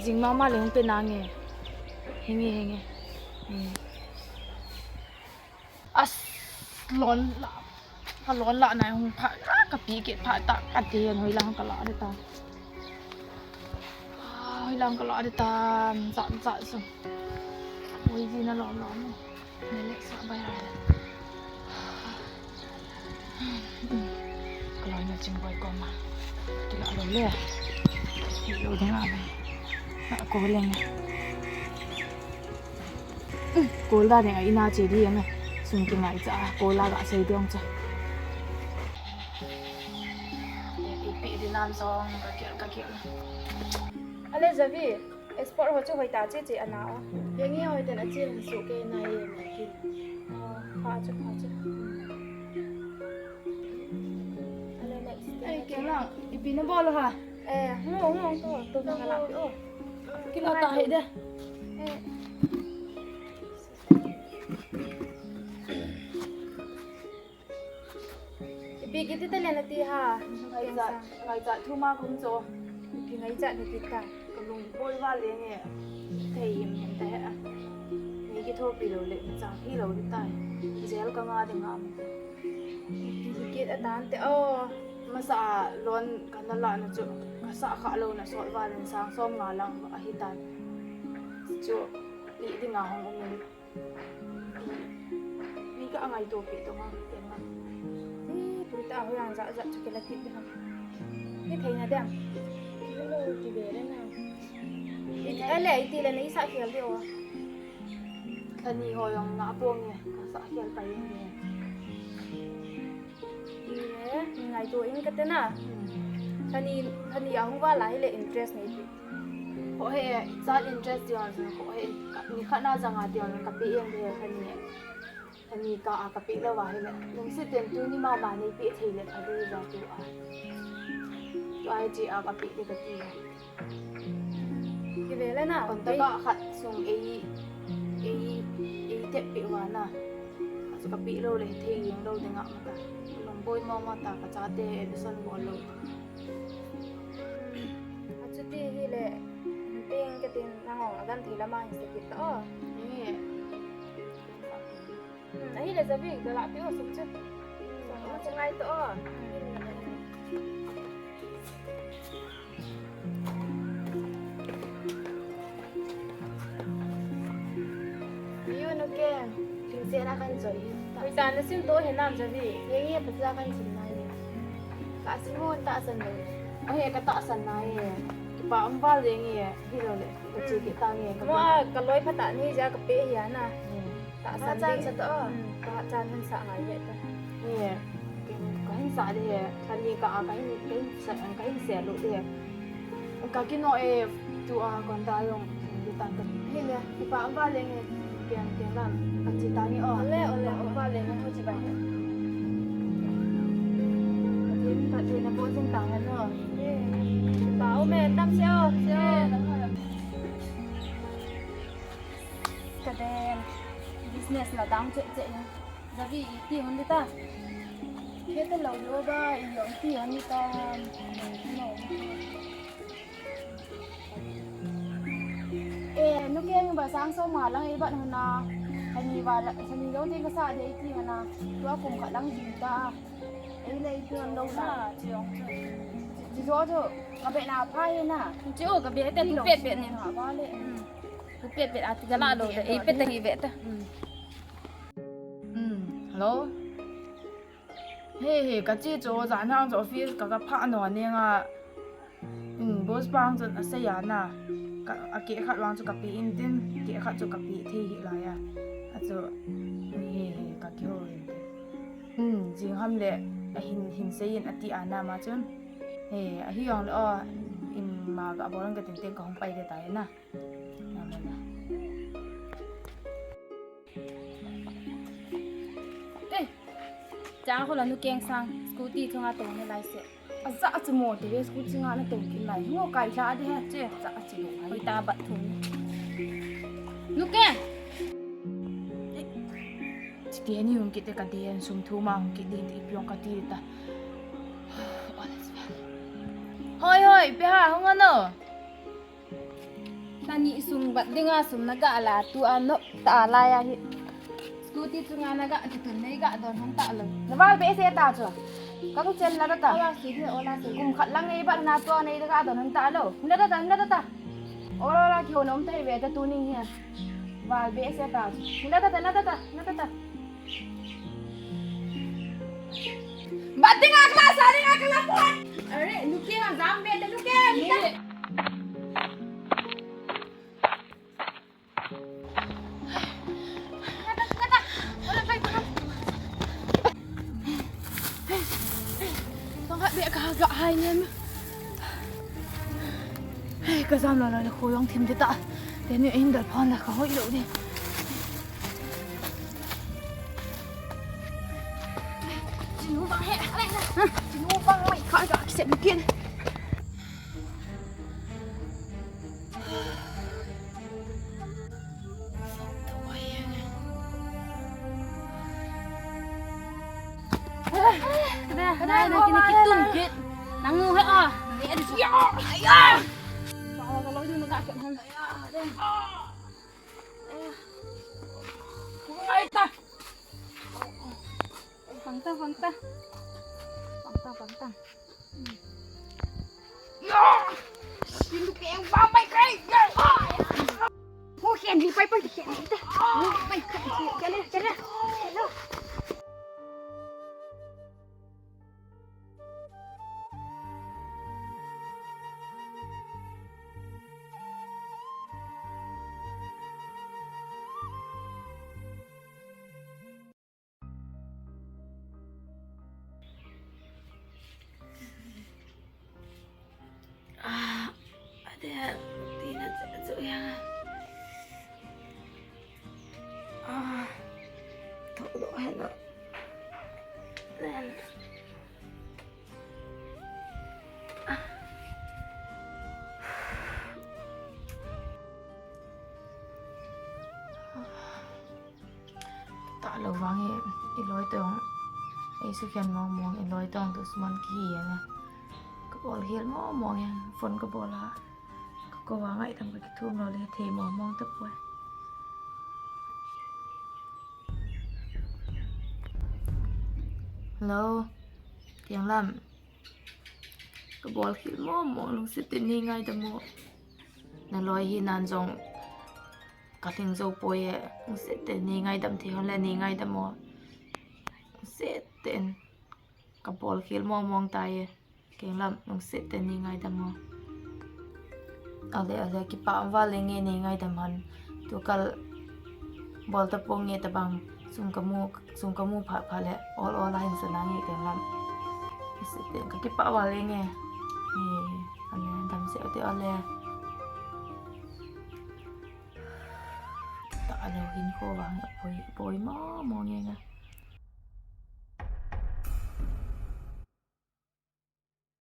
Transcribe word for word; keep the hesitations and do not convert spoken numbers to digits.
Jing mama le hung pe nange. Henge, henge. Hmm. As lon la. Ka lon la na hung pha. Ah, ka pi ke pha ta. Ka te hoi la hung ka la de ta. Ah, hoi la hung ka la de ta. Za, za, so. Hoi ji na lon lon. Nalek sa bai ha. Kaloi na ching boi koma. Kila lo le. Kilo ding a. Na ko leng. Ko la ding a ina che di na. Sum ki ngai cha. Ko la ga sei ding cha. Ipi di nam song ka kil ka kil. Ale Javi. Export ho chu hoi ta che che ana o. Henge hoi ten a che hung su ke na ye na ki. Oh, pha chu, pha chu. Ale next. Ai, ke lang, ipi na bol ha. Eh, ngo, ngo, to, to na la pi o. Kila ta he de. Eh. Ipi kiti ta le na ti ha. Ngaichat, ngaichat thu ma kum cho. Ipi ngaichat na ti ta. Ka lung boi va le nge. Thei him him ta he a. Nei kithopi lo le, chang hi lo di ta. Jail ka nga ding a. Ipi kit a tan te o. Masa a loan ka na la na chu. Ka sa kha lo na sot va le sang som nga lang a hi tan. Chu, pi ding a hong um in. Mi ka angai to pe to ma, ke ma. Ni, tu ta ho yang za za chu ke la kit de ha. Ni thei na dang. Ni lo ti be le na. Iti ale, iti le nei sa khel de o. Thani ho yong na pong e, ka sa khel pa yong e. Ile, ngaito in ka te na. Hmm. Thani, thani a hung va la hi le interest nei pi. Ko he, chat interest ti wan ko he, ni khat na jang a ti wan ka pi em de thani. Thani ka a ka pi lo va hi le. Nung si ten tu ni ma ma nei pi thei le ka di va tu a. Tu ai chi a ka pi de ka ti. Ki ve le na. Kon ta ka khat sung ei, ei, ei tep pi va na. Asu ka pi lo le thei yeng lo de nga ma ta. Long boi mo ma ta ka cha te e son bo lo. Achu ti hi le, ping ka tin na ngong a gan thei la ma hi se kit ta o. Ni. Hmm, ahi le Javi, ka la pi o sum chu. Sum chu ngai to o. Yu nu ke, king se na kan choi. Ui ta na sim to he nam Javi. Ye ye pa sa kan sim na ye. Ka sim mo ta san lo. O he ka ta san na ye. Ki pa um ba le nge hi lo le. Ka chi ki ta nge ka. Mo a ka loi pha ta ni ja ka pe hi a na. Hmm. Ka san chan sa to. Hmm, ka chan han sa ngai ye ta. Ni, ka hin sa de he. Thani ka a ka hin, ka hin sa, ka hin se lo de he. Ka kino e tu a kon ta long. Lu tan ta. Hi le, ki pa ba le nge. Kiang kiang lam. Ka chi ta ni o. Ole, ole, o ba le nge ho chi ba. Ka chi, ka chi na bo jing ta nge no. Ba o me tam se o, se o. Ka den business la dang che che. Javi iti hon de ta. Kete lo lo ba, i lo iti hon de ta. No. Eh, nu ke ba sang so ma lang i bat hon na. Thani ba la, thani lo te ka sa de iti hon na. Tua kum khat lang jing ta. Ei le iti hon lo na. Chi ong chu. Chi jo chu. Ka be na pha he na. Chi o ka be te tu pet pet ni. Ha ba le. Hmm. Tu pet pet a ti ka la lo de. Ei pet te hi be ta. Hmm. Hmm, hello. He, he, ka chi chu, jan hang chu office ka, ka pha no ne nga. Hmm, boss pa hang chun a sei a na. Ka, a ke khat vang chu ka pe in tin, ke khat chu ka pe thei hi lai a. A chu, he, he, ka ki ho in tin. Hmm, jing ham le, a hin, hin sei in a ti a na ma chun. He, a hi yong le, o, in ma ka bol ka tin tin ka hong pai de ta na. Eh, chang ko la nu keng sang, scooty chunga tong ni lai se. A za a chu mo te ve scooty chunga na tong kin lai. Ngo kai cha di ha che, za a chu lo. Hoi ta bat thum. Nu keng. Chi te ni hung kit te ka den sum thu ma hung kit ding te i piong ka ti ta. Hoi, hoi, pe ha, hung ano. Ani sung bat dinga sum na ga la tu a no ta la ya hi. Scooty chunga na ga tu tun nei ga don hon ta lo. Na val be se ta chu. Kang chen la ta. Ala si de ola si. Kum khat lang ei bat na tu a nei ga don hon ta lo. Na ta ta na ta ta. Ola ola ki ho nom ta ve ta tu ning hi. Val be se ta chu. Na ta ta na ta ta na ta ta. Bat dinga kala sa dinga kala po. Are, nuke ma jam be te nuke. Tong khat be ka ga hai nem. Hei, ka jam lo lo le kho jong thim te ta. Te ni in dal phone la ka hoi lo ni. Chinu bang he, ale na. Chinu bang mai kha ga kisem kin. Nai, nai, kini kitun kit. Nang mu he a. Nang he a di su. Ya, ya. Ba, ba, lo du na ka kan han. Ai ta. Pang ta, pang ta. Pang ta, pang ta. Ya. Sinu ke ba mai kai. Ho khen ni pai pai khen ni ta. Ni pai kai. Kale, kale. Hello. Ah, ade, tina chu ya. Ah, thok lo helo. Then. Ah. Tah lo vang hi, i loi tong, ei sukhen mong mong, i loi tong tu suman kihi anga. Ka bol hel mong mong e, phone ka bol a. Ka ko vang ai tam ka kithum lo le, thei mong mong ta poi. Hello, Tiang Lam. Ka bol hel mong mong, lungset tah in nei ngaidam o. Na loi hi nan jong ka lhing jou poi e, lungset tah in nei ngaidam thei hon le nei ngaidam o. Lungset tah in ka bol hel mong mong tai e. Keng Lam, lungset tah in nei ngaidam o. Ale, ale, kipah val e nge nei ngaidam hon. Tu kal bol ta pong nge tabang, sum ka mu, sum ka mu phat phat le, ol ol a hin sa na nge Keng Lam. Lungset tah in ka kipah val e nge. Nge, ale, damsel u te ale. Tah lou hin kho vang a poi, poi mong mong e nga.